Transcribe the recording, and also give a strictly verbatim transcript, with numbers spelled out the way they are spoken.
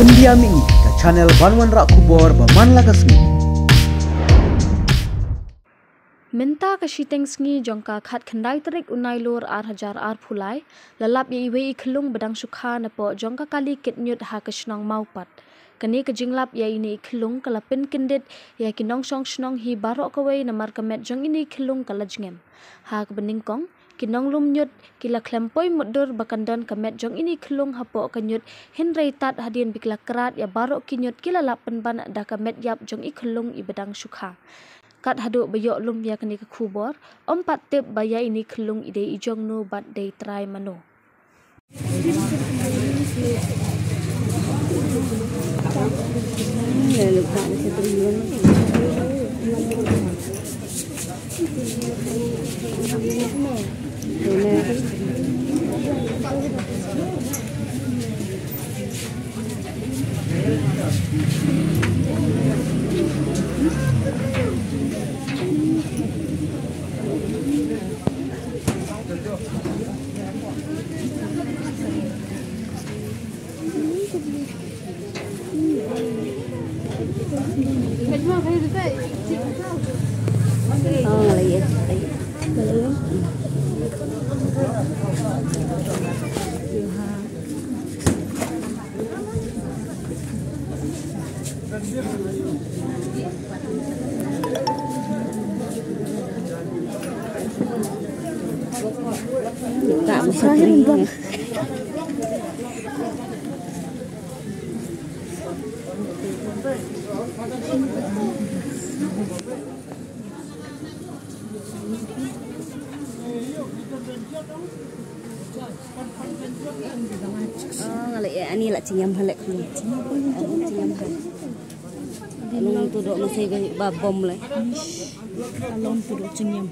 India Mini, ka channel ban wanrah khubor ba man la ka sngi. Mynta ka shiteng sngi jong ka khatkhyndai tarik u Nailur ar hajar arphew lai, la lap ïa iwei i khyllung ba dang shu kha napoh jong ka kali kit ñiut ha ka shnong Mawpat. Kane ka jinglap ïa ine i khyllung ka la pynkyndit ïa ki nongshong shnong hi baroh kawei namar ka met jong ine i khyllung ka la jngem. Ha kaba nyngkong, ki nonglum ñiut ki la khlem poi mutdur ba kan don ka met jong ine i khyllung hapoh ka ñiut, hynrei tad hadien ba ki la krad ïa baroh ki ñiut ki la lap pynban da ka met ïap jong i khyllung iba dang shu kha. Kat haduh ba ïoh lum ïa kane ka khubor, ym pat tip ba ïa ine i khyllung i dei i jong no bad dei trai mano. Nga leh ani la chingiam halek khulu. Along tu dok masih ba bom le. Along tu dok chingiam.